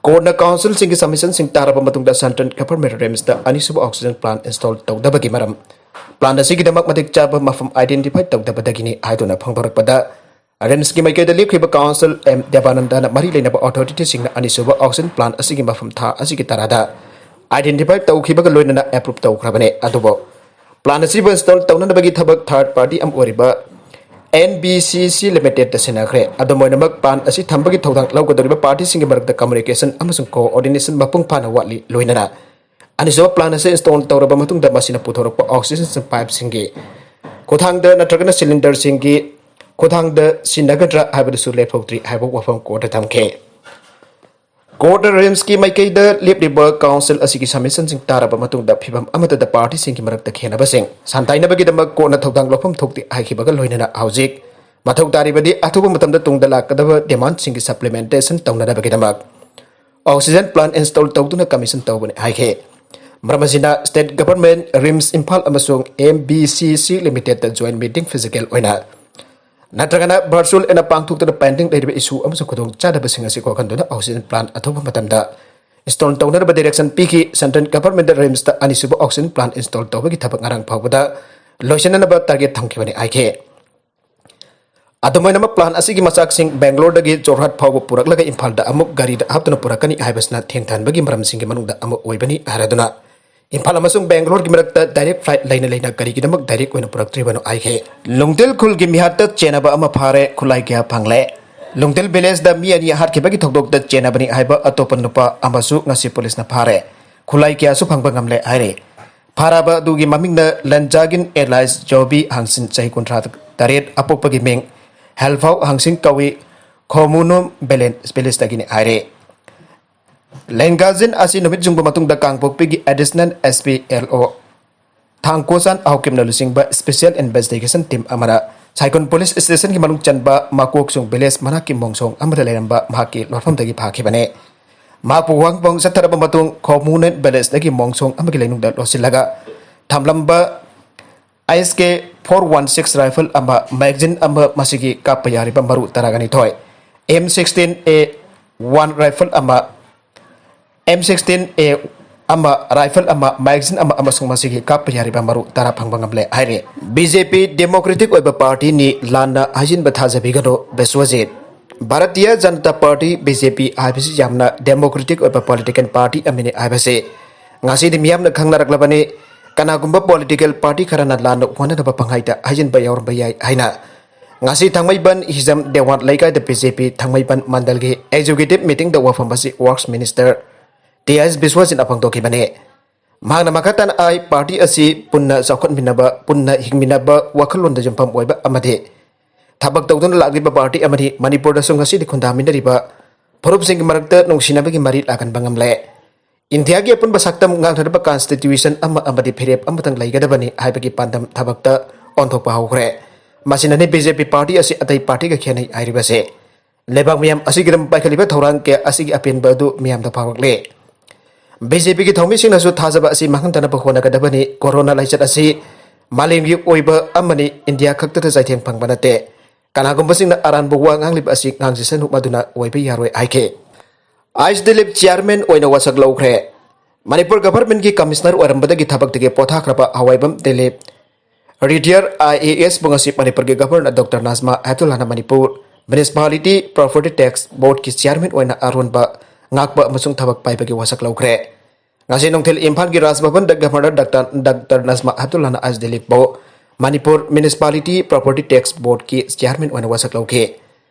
ꯀꯣꯔꯠꯅ ꯀꯥꯎꯟꯁꯤꯜꯁꯤꯡꯒꯤ ꯁꯕꯃꯤꯁꯟꯁꯤꯡ ꯇꯥꯔꯕ ꯃꯇꯨꯡꯗ ꯁꯦꯟꯇ꯭ꯔꯦꯜ ꯒꯚꯔꯟꯃꯦꯟꯠ ꯔꯤꯝꯁꯇ ꯑꯅꯤꯁꯨꯕ ꯑꯣꯛꯁꯤꯖꯦꯟ ꯄ꯭ꯂꯥꯟꯠ ꯏꯟꯁꯇꯣꯜ ꯇꯧꯗꯕꯒꯤ ꯃꯔꯝ, ꯄ꯭ꯂꯥꯟꯠ ꯑꯁꯤꯒꯤꯗꯃꯛ ꯃꯇꯤꯛ ꯆꯥꯕ ꯃꯐꯝ ꯑꯥꯏꯗꯦꯟꯇꯤꯐꯥꯏ ꯇꯧꯗꯕꯗꯒꯤꯅꯤ ꯍꯥꯏꯗꯨꯅ ꯐꯣꯡꯗꯣꯔꯛꯄꯗ, ꯔꯤꯝꯁꯀꯤ ꯃꯥꯏꯀꯩꯗ ꯂꯦꯞꯈꯤꯕ ꯀꯥꯎꯟꯁꯤꯜ ꯑꯦꯝ ꯗꯦꯕꯥꯅꯟꯗꯅ ꯃꯔꯤ ꯂꯩꯅꯕ ꯑꯣꯊꯣꯔꯤꯇꯤꯁꯤꯡꯅ ꯑꯅꯤꯁꯨꯕ ꯑꯣꯛꯁꯤꯖꯦꯟ ꯄ꯭ꯂꯥꯟꯠ ꯑꯁꯤꯒꯤ ꯃꯐꯝ ꯊꯥ ꯑꯁꯤꯒꯤ ꯇꯔꯥꯗ ꯑꯥꯏꯗꯦꯟꯇꯤꯐꯥꯏ ꯇꯧꯈꯤꯕꯒ ꯂꯣꯏꯅꯅ ꯑꯦꯄ꯭ꯔꯨꯞ ꯇꯧꯈ꯭ꯔꯕꯅꯤ꯫ ꯑꯗꯨꯕꯨ ꯄ꯭ꯂꯥꯟꯠ ꯑꯁꯤꯕꯨ ꯏꯟꯁꯇꯣꯜ ꯇꯧꯅꯅꯕꯒꯤ ꯊꯕꯛ ꯊꯥꯔꯗ ꯄꯥꯔꯇꯤ ꯑꯃ ꯑꯣꯏꯔꯤꯕ ꯑꯦꯟ ꯕꯤ ꯁꯤ ꯁꯤ ꯂꯤꯃꯤꯇꯦꯗꯇ ꯁꯤꯟꯅꯈ꯭ꯔꯦ꯫ ꯑꯗꯨꯝ ꯑꯣꯏꯅꯃꯛ, ꯄ꯭ꯂꯥꯟꯠ ꯑꯁꯤ ꯊꯝꯕꯒꯤ ꯊꯧꯗꯥꯡ ꯂꯧꯒꯗꯧꯔꯤꯕ ꯄꯥꯔꯇꯤꯁꯤꯡꯒꯤ ꯃꯔꯛꯇ ꯀꯝꯃꯨꯅꯤꯀꯦꯁꯟ ꯑꯃꯁꯨꯡ ꯀꯣꯑꯣꯔꯗꯤꯅꯦꯁꯟ ꯃꯄꯨꯡ ꯐꯥꯅ ꯋꯥꯠꯂꯤ꯫ ꯂꯣꯏꯅꯅ ꯑꯅꯤꯁꯨꯕ ꯄ꯭ꯂꯥꯟꯠ ꯑꯁꯤ ꯏꯟꯁꯇꯣꯜ ꯇꯧꯔꯕ ꯃꯇꯨꯡꯗ ꯃꯁꯤꯅ ꯄꯨꯊꯣꯔꯛꯄ ꯑꯣꯛꯁꯤꯖꯦꯟ ꯄꯥꯏꯞꯁꯤꯡꯒꯤ ꯈꯨꯊꯥꯡꯗ ꯅꯠꯇ꯭ꯔꯒꯅ ꯁꯤꯂꯤꯟꯗꯔꯁꯤꯡꯒꯤ ꯈꯨꯊꯥꯡꯗ ꯁꯤꯟꯅꯒꯗ꯭ꯔꯥ ꯍꯥꯏꯕꯗꯨꯁꯨ ꯂꯦꯞꯊꯣꯛꯇ꯭ꯔꯤ ꯍꯥꯏꯕ ꯋꯥꯐꯝ ꯀꯣꯔꯠꯇ ꯊꯝꯈꯤ꯫ ꯀꯣꯔꯠꯅ ꯔꯤꯝꯁꯀꯤ ꯃꯥꯏꯀꯩꯗ ꯂꯦꯞꯂꯤꯕ ꯀꯥꯎꯟꯁꯤꯜ ꯑꯁꯤꯒꯤ ꯁꯕꯃꯤꯁꯟꯁꯤꯡ ꯇꯥꯔꯕ ꯃꯇꯨꯡꯗ ꯐꯤꯚꯝ ꯑꯃꯠꯇꯗ ꯄꯥꯔꯇꯤꯁꯤꯡꯒꯤ ꯃꯔꯛꯇ ꯈꯦꯟꯅꯕꯁꯤꯡ ꯁꯥꯟꯇꯥꯏꯅꯕꯒꯤꯗꯃꯛ ꯀꯣꯔꯠꯅ ꯊꯧꯗꯥꯡ ꯂꯧꯐꯝ ꯊꯣꯛꯇꯦ ꯍꯥꯏꯈꯤꯕꯒ ꯂꯣꯏꯅꯅ ꯍꯧꯖꯤꯛ ꯃꯊꯧ ꯇꯥꯔꯤꯕꯗꯤ ꯑꯊꯨꯕ ꯃꯇꯝꯗ ꯇꯨꯡꯗ ꯂꯥꯛꯀꯗꯕ ꯗꯤꯃꯥꯟꯁꯤꯡꯒꯤ ꯁꯄ꯭ꯂꯤꯃꯦꯟꯇꯦꯁꯟ ꯇꯧꯅꯅꯕꯒꯤꯗꯃꯛ ꯑꯣꯛꯁꯤꯖꯦꯟ ꯄ꯭ꯂꯥꯟꯠ ꯏꯟꯁꯇꯣꯜ ꯇꯧꯗꯨꯅ ꯀꯃꯤꯁꯟ ꯇꯧꯕꯅꯤ ꯍꯥꯏꯈꯤ꯫ ꯃꯔꯝ ꯑꯁꯤꯅ, ꯁ꯭ꯇꯦꯠ ꯒꯚꯔꯟꯃꯦꯟꯠ, ꯔꯤꯝꯁ ꯏꯝꯐꯥꯜ ꯑꯃꯁꯨꯡ ꯑꯦꯝ ꯕꯤ ꯁꯤ ꯁꯤ ꯂꯤꯃꯤꯇꯦꯗꯇ ꯖꯣꯏꯟꯠ ꯃꯤꯇꯤꯡ ꯐꯤꯖꯤꯀꯦꯜ ꯑꯣꯏꯅ ꯅꯠꯇ꯭ꯔꯒꯅ ꯚꯔꯆꯨꯑꯦꯜ ꯑꯣꯏꯅ ꯄꯥꯡꯊꯣꯛꯇꯨꯅ ꯄꯦꯟꯗꯤꯡ ꯂꯩꯔꯤꯕ ꯏꯁꯨ ꯑꯃꯁꯨꯡ ꯈꯨꯗꯣꯡꯆꯥꯗꯕꯁꯤꯡ ꯑꯁꯤ ꯀꯣꯛꯍꯟꯗꯨꯅ ꯑꯣꯛꯁꯤꯖꯦꯟ ꯄ꯭ꯂꯥꯟꯠ ꯑꯊꯨꯕ ꯃꯇꯝꯗ ꯏꯟꯁꯇꯣꯜ ꯇꯧꯅꯅꯕ ꯗꯥꯏꯔꯦꯛꯁꯟ ꯄꯤꯈꯤ꯫ ꯁꯦꯟꯇ꯭ꯔꯦꯜ ꯒꯚꯔꯟꯃꯦꯟꯠꯅ ꯔꯤꯝꯁꯇ ꯑꯅꯤꯁꯨꯕ ꯑꯣꯛꯁꯤꯖꯦꯟ ꯄ꯭ꯂꯥꯟꯠ ꯏꯟꯁꯇꯣꯜ ꯇꯧꯕꯒꯤ ꯊꯕꯛ ꯉꯔꯥꯡ ꯐꯥꯎꯕꯗ ꯂꯣꯏꯁꯤꯟꯅꯅꯕ ꯇꯥꯔꯒꯦꯠ ꯊꯝꯈꯤꯕꯅꯤ ꯍꯥꯏꯈꯤ꯫ ꯑꯗꯨꯝ ꯑꯣꯏꯅꯃꯛ, ꯄ꯭ꯂꯥꯟꯠ ꯑꯁꯤꯒꯤ ꯃꯆꯥꯛꯁꯤꯡ ꯕꯦꯡꯒ꯭ꯂꯣꯔꯗꯒꯤ ꯖꯣꯔꯍꯥꯠ ꯐꯥꯎꯕ ꯄꯨꯔꯛꯂꯒ ꯏꯝꯐꯥꯜꯗ ꯑꯃꯨꯛ ꯒꯥꯔꯤꯗ ꯍꯥꯞꯇꯨꯅ ꯄꯨꯔꯛꯀꯅꯤ ꯍꯥꯏꯕꯁꯤꯅ ꯊꯦꯡꯊꯍꯟꯕꯒꯤ ꯃꯔꯝꯁꯤꯡꯒꯤ ꯃꯅꯨꯡꯗ ꯑꯃ ꯑꯣꯏꯕꯅꯤ ꯍꯥꯏꯔꯗꯨꯅ, ꯏꯝꯐꯥꯜ ꯑꯃꯁꯨꯡ ꯕꯦꯡꯒ꯭ꯂꯣꯔꯒꯤ ꯃꯔꯛꯇ ꯗꯥꯏꯔꯦꯛꯠ ꯐ꯭ꯂꯥꯏꯠ ꯂꯩꯅ ꯂꯩꯅ ꯀꯔꯤꯒꯤꯗꯃꯛ ꯗꯥꯏꯔꯦꯛꯠ ꯑꯣꯏꯅ ꯄꯨꯔꯛꯇ꯭ꯔꯤꯕꯅꯣ ꯍꯥꯏꯈꯤ꯫ ꯂꯨꯡꯇꯤꯜ ꯈꯨꯜꯒꯤ ꯃꯤꯍꯥꯠꯇ ꯆꯦꯟꯅꯕ ꯑꯃ ꯐꯥꯔꯦ, ꯈꯨꯠꯂꯥꯏ ꯀꯌꯥ ꯐꯪꯂꯦ꯫ ꯂꯨꯡꯇꯤꯜ ꯚꯤꯂꯦꯖꯇ ꯃꯤ ꯑꯅꯤ ꯍꯥꯠꯈꯤꯕꯒꯤ ꯊꯧꯗꯣꯛꯇ ꯆꯦꯟꯅꯕꯅꯤ ꯍꯥꯏꯕ ꯑꯇꯣꯞꯄ ꯅꯨꯄꯥ ꯑꯃꯁꯨ ꯉꯁꯤ ꯄꯨꯂꯤꯁꯅ ꯐꯥꯔꯦ꯫ ꯈꯨꯠꯂꯥꯏ ꯀꯌꯥꯁꯨ ꯐꯪꯕ ꯉꯝꯂꯦ ꯍꯥꯏꯔꯦ꯫ ꯐꯥꯔꯕ ꯑꯗꯨꯒꯤ ꯃꯃꯤꯡꯅ ꯂꯟꯖꯥꯒꯤꯟ ꯑꯦꯂꯥꯏꯁ ꯖꯣꯕꯤ ꯍꯥꯡꯁꯤꯟ, ꯆꯍꯤ ꯀꯨꯟꯊ꯭ꯔꯥ ꯇꯔꯦꯠ, ꯑꯄꯣꯛꯄꯒꯤ ꯃꯤꯡ ꯍꯦꯜꯐꯥꯎ ꯍꯥꯡꯁꯤꯡ ꯀꯧꯏ, ꯈꯣꯃꯨꯅꯨꯝ ꯚꯤꯂꯦꯖꯇꯒꯤꯅꯤ ꯍꯥꯏꯔꯦ꯫ ꯂꯦꯡꯒꯥꯖꯤꯟ ꯑꯁꯤ ꯅꯨꯃꯤꯠ ꯌꯨꯡꯕ ꯃꯇꯨꯡꯗ ꯀꯥꯡꯄꯣꯛꯄꯤꯒꯤ ꯑꯦꯗꯤꯁꯅꯦꯜ ꯑꯦꯁ ꯄꯤ ꯑꯦꯜ ꯑꯣ ꯊꯥꯡꯀꯣꯆꯥꯟ ꯍꯥꯎꯀꯤꯞꯅ ꯂꯨꯆꯤꯡꯕ ꯁ꯭ꯄꯦꯁꯤꯌꯦꯜ ꯏꯟꯚꯦꯁꯇꯤꯒꯦꯁꯟ ꯇꯤꯝ ꯑꯃꯅ ꯁꯥꯏꯀꯣꯟ ꯄꯨꯂꯤꯁ ꯁ꯭ꯇꯦꯁꯟꯒꯤ ꯃꯅꯨꯡ ꯆꯟꯕ ꯃꯀꯣꯛꯁꯨꯡ ꯚꯤꯂꯦꯖ ꯃꯅꯥꯛꯀꯤ ꯃꯣꯡꯁꯣꯡ ꯑꯃꯗ ꯂꯩꯔꯝꯕ ꯃꯍꯥꯛꯀꯤ ꯂꯣꯠꯐꯝꯗꯒꯤ ꯐꯥꯈꯤꯕꯅꯤ꯫ ꯃꯍꯥꯛꯄꯨ ꯋꯥꯡꯄꯣꯡ ꯆꯠꯊꯔꯕ ꯃꯇꯨꯡ ꯈꯣꯃꯨꯅꯦꯟ ꯚꯤꯂꯦꯖꯇꯒꯤ ꯃꯣꯡꯁꯣꯡ ꯑꯃꯒꯤ ꯂꯩꯅꯨꯡꯗ ꯂꯣꯠꯁꯤꯜꯂꯒ ꯊꯝꯂꯝꯕ S K four one six rifle ꯑꯃ, ꯃꯦꯒꯥꯖꯤꯟ ꯑꯃ, ꯃꯁꯤꯒꯤ ꯀꯥꯞꯄ ꯌꯥꯔꯤꯕ ꯃꯔꯨ ꯇꯔꯥꯒ ꯅꯤꯊꯣꯏ, M sixteen A one rifle ꯑꯃ, ꯑꯦꯝ ꯁꯤꯛꯁꯇꯤꯟ ꯑꯦ ꯑꯃ, ꯔꯥꯏꯐꯜ ꯑꯃ, ꯃꯦꯒꯥꯖꯤꯟ ꯑꯃ ꯑꯃꯁꯨꯡ ꯃꯁꯤꯒꯤ ꯀꯥꯞꯄ ꯌꯥꯔꯤꯕ ꯃꯔꯨ ꯇꯔꯥ ꯐꯪꯕ ꯉꯝꯂꯦ ꯍꯥꯏꯔꯤ꯫ ꯕꯤ ꯖꯦ ꯄꯤ ꯗꯦꯃꯣꯀ꯭ꯔꯦꯇꯤꯛ ꯑꯣꯏꯕ ꯄꯥꯔꯇꯤꯅꯤ, ꯂꯥꯟꯅ ꯍꯥꯏꯖꯤꯟꯕ ꯊꯥꯖꯕꯤꯒꯅꯨ, Biswajit. Bharatiya Janata party, B J ꯄꯤ, ꯍꯥꯏꯕꯁꯤ ꯌꯥꯝꯅ ꯗꯦꯃꯣꯀ꯭ꯔꯦꯇꯤꯛ ꯑꯣꯏꯕ ꯄꯣꯂꯤꯇꯤꯀꯦꯜ ꯄꯥꯔꯇꯤ ꯑꯃꯅꯤ ꯍꯥꯏꯕꯁꯤ ꯉꯁꯤꯗꯤ ꯃꯤꯌꯥꯝꯅ ꯈꯪꯅꯔꯛꯂꯕꯅꯤ꯫ ꯀꯅꯥꯒꯨꯝꯕ ꯄꯣꯂꯤꯇꯤꯀꯦꯜ ꯄꯥꯔꯇꯤ ꯈꯔꯅ ꯂꯥꯟꯅ ꯋꯥꯅꯅꯕ ꯄꯪꯍꯥꯏꯗ ꯍꯥꯏꯖꯤꯟꯕ ꯌꯥꯎꯔꯝꯕ ꯌꯥꯏ ꯍꯥꯏꯅ ꯉꯁꯤ ꯊꯥꯡꯃꯩꯕꯟ ꯍꯤꯖꯝ ꯗꯦꯋꯥꯟ ꯂꯩꯀꯥꯏꯗ ꯕꯤ ꯖꯦ ꯄꯤ ꯊꯥꯡꯃꯩꯕꯟ ꯃꯟꯗꯜꯒꯤ ꯑꯦꯛꯖꯤꯀ꯭ꯌꯨꯇꯤꯚ ꯃꯤꯇꯤꯡꯗ ꯋꯥꯐꯝ ꯑꯁꯤ ꯋꯥꯔꯛꯁ ꯃꯤꯅꯤꯁꯇꯔ ꯇꯤ ꯑꯦꯁ ꯕꯤꯁ꯭ꯋꯖꯤꯠꯅ ꯐꯣꯡꯗꯣꯛꯈꯤꯕꯅꯤ꯫ ꯃꯍꯥꯛꯅ ꯃꯈꯥ ꯇꯥꯅ ꯍꯥꯏ, ꯄꯥꯔꯇꯤ ꯑꯁꯤ ꯄꯨꯟꯅ ꯆꯥꯎꯈꯠꯃꯤꯟꯅꯕ, ꯄꯨꯟꯅ ꯍꯤꯡꯃꯤꯟꯅꯕ ꯋꯥꯈꯜꯂꯣꯟꯗ ꯌꯨꯝꯐꯝ ꯑꯣꯏꯕ ꯑꯃꯗꯤ ꯊꯕꯛ ꯇꯧꯗꯨꯅ ꯂꯥꯛꯂꯤꯕ ꯄꯥꯔꯇꯤ ꯑꯃꯅꯤ꯫ ꯃꯅꯤꯄꯨꯔꯗꯁꯨ ꯉꯁꯤꯗꯤ ꯈꯨꯟꯗꯥꯃꯤꯟꯅꯔꯤꯕ ꯐꯨꯔꯨꯞꯁꯤꯡꯒꯤ ꯃꯔꯛꯇ ꯅꯨꯡꯁꯤꯅꯕꯒꯤ ꯃꯔꯤ ꯂꯥꯛꯍꯟꯕ ꯉꯝꯂꯦ꯫ ꯏꯟꯗꯤꯌꯥꯒꯤ ꯑꯄꯨꯟꯕ ꯁꯛꯇꯝ ꯉꯥꯛꯅꯅꯕ ꯀꯟꯁꯇꯤꯇ꯭ꯌꯨꯁꯟ ꯑꯃ ꯑꯃꯗꯤ ꯐꯤꯔꯦꯞ ꯑꯃꯇꯪ ꯂꯩꯒꯗꯕꯅꯤ ꯍꯥꯏꯕꯒꯤ ꯄꯥꯟꯗꯝ ꯊꯕꯛꯇ ꯑꯣꯟꯊꯣꯛꯄ ꯍꯧꯈ꯭ꯔꯦ꯫ ꯃꯁꯤꯅꯅꯤ ꯕꯤ ꯖꯦ ꯄꯤ ꯄꯥꯔꯇꯤ ꯑꯁꯤ ꯑꯇꯩ ꯄꯥꯔꯇꯤꯒ ꯈꯦꯠꯅꯩ ꯍꯥꯏꯔꯤꯕꯁꯦ꯫ ꯂꯩꯕꯥꯛ ꯃꯤꯌꯥꯝ ꯑꯁꯤꯒꯤꯗꯃꯛ ꯄꯥꯏꯈꯠꯂꯤꯕ ꯊꯧꯔꯥꯡ ꯀꯌꯥ ꯑꯁꯤꯒꯤ ꯑꯄꯦꯟꯕ ꯑꯗꯨ ꯃꯤꯌꯥꯝꯗ ꯐꯥꯎꯔꯛꯂꯦ꯫ ꯕꯤ ꯖꯦ ꯄꯤꯒꯤ ꯊꯧꯃꯤꯁꯤꯡꯅꯁꯨ ꯊꯥꯖꯕ ꯑꯁꯤ ꯃꯥꯡꯍꯟꯗꯅꯕ ꯍꯣꯠꯅꯒꯗꯕꯅꯤ꯫ ꯀꯣꯔꯣꯅꯥ ꯂꯥꯏꯆꯠ ꯑꯁꯤ ꯃꯥꯂꯦꯝꯒꯤ ꯑꯣꯏꯕ ꯑꯃꯅꯤ, ꯏꯟꯗꯤꯌꯥ ꯈꯛꯇꯗ ꯆꯩꯊꯦꯡ ꯐꯪꯕ ꯅꯠꯇꯦ꯫ ꯀꯅꯥꯒꯨꯝꯕꯁꯤꯡꯅ ꯑꯔꯥꯟꯕ ꯋꯥ ꯉꯥꯡꯂꯤꯕ ꯑꯁꯤ ꯉꯥꯡꯖꯁꯅꯨ, ꯃꯗꯨꯅ ꯑꯣꯏꯕ ꯌꯥꯔꯣꯏ ꯍꯥꯏꯈꯤ꯫ ꯑꯥꯏꯁ ꯗꯤꯂꯤꯞ ꯆꯤꯌꯥꯔꯃꯦꯟ ꯑꯣꯏꯅ ꯋꯥꯁꯛ ꯂꯧꯈ꯭ꯔꯦ꯫ ꯃꯅꯤꯄꯨꯔ ꯒꯚꯔꯟꯃꯦꯟꯠꯀꯤ ꯀꯃꯤꯁꯅꯔ ꯑꯣꯏꯔꯝꯕꯗꯒꯤ ꯊꯕꯛꯇꯒꯤ ꯄꯣꯊꯥꯈ꯭ꯔꯕ ꯍꯋꯥꯏꯕꯝ ꯗꯤꯂꯤꯞ, ꯔꯤꯇꯤꯌꯔ ꯑꯥꯏ ꯑꯦ ꯑꯦꯁ ꯄꯨ ꯉꯁꯤ ꯃꯅꯤꯄꯨꯔꯒꯤ ꯒꯚꯔꯅꯔ ꯗꯣꯛꯇꯔ ꯅꯖꯃꯥ ꯍꯦꯞꯇꯨꯜꯂꯥꯅ ꯃꯅꯤꯄꯨꯔ ꯃ꯭ꯌꯨꯅꯤꯁꯤꯄꯥꯂꯤꯇꯤ ꯄ꯭ꯔꯣꯄꯔꯇꯤ ꯇꯦꯛꯁ ꯕꯣꯔꯗꯀꯤ ꯆꯤꯌꯥꯔꯃꯦꯟ ꯑꯣꯏꯅ ꯑꯔꯣꯟꯕ ꯉꯥꯛꯄ ꯑꯃꯁꯨꯡ ꯊꯕꯛ ꯄꯥꯏꯕꯒꯤ ꯋꯥꯁꯛ ꯂꯧꯈ꯭ꯔꯦ꯫ ꯉꯁꯤ ꯅꯨꯡꯊꯤꯜ ꯏꯝꯐꯥꯜꯒꯤ ꯔꯥꯖ ꯚꯕꯟꯗ ꯒꯚꯔꯅꯔ ꯗꯥꯛꯇꯔ, ꯗꯥꯛꯇꯔ ꯅꯖꯃꯥ ꯍꯦꯞꯇꯨꯜꯂꯥꯅ ꯑꯥꯏꯁ ꯗꯤꯂꯤꯞꯄꯨ ꯃꯅꯤꯄꯨꯔ ꯃ꯭ꯌꯨꯅꯤꯁꯤꯄꯥꯂꯤꯇꯤ ꯄ꯭ꯔꯣꯄꯔꯇꯤ ꯇꯦꯛꯁ ꯕꯣꯔꯗꯀꯤ ꯆꯤꯌꯥꯔꯃꯦꯟ ꯑꯣꯏꯅ ꯋꯥꯁꯛ ꯂꯧꯈꯤ꯫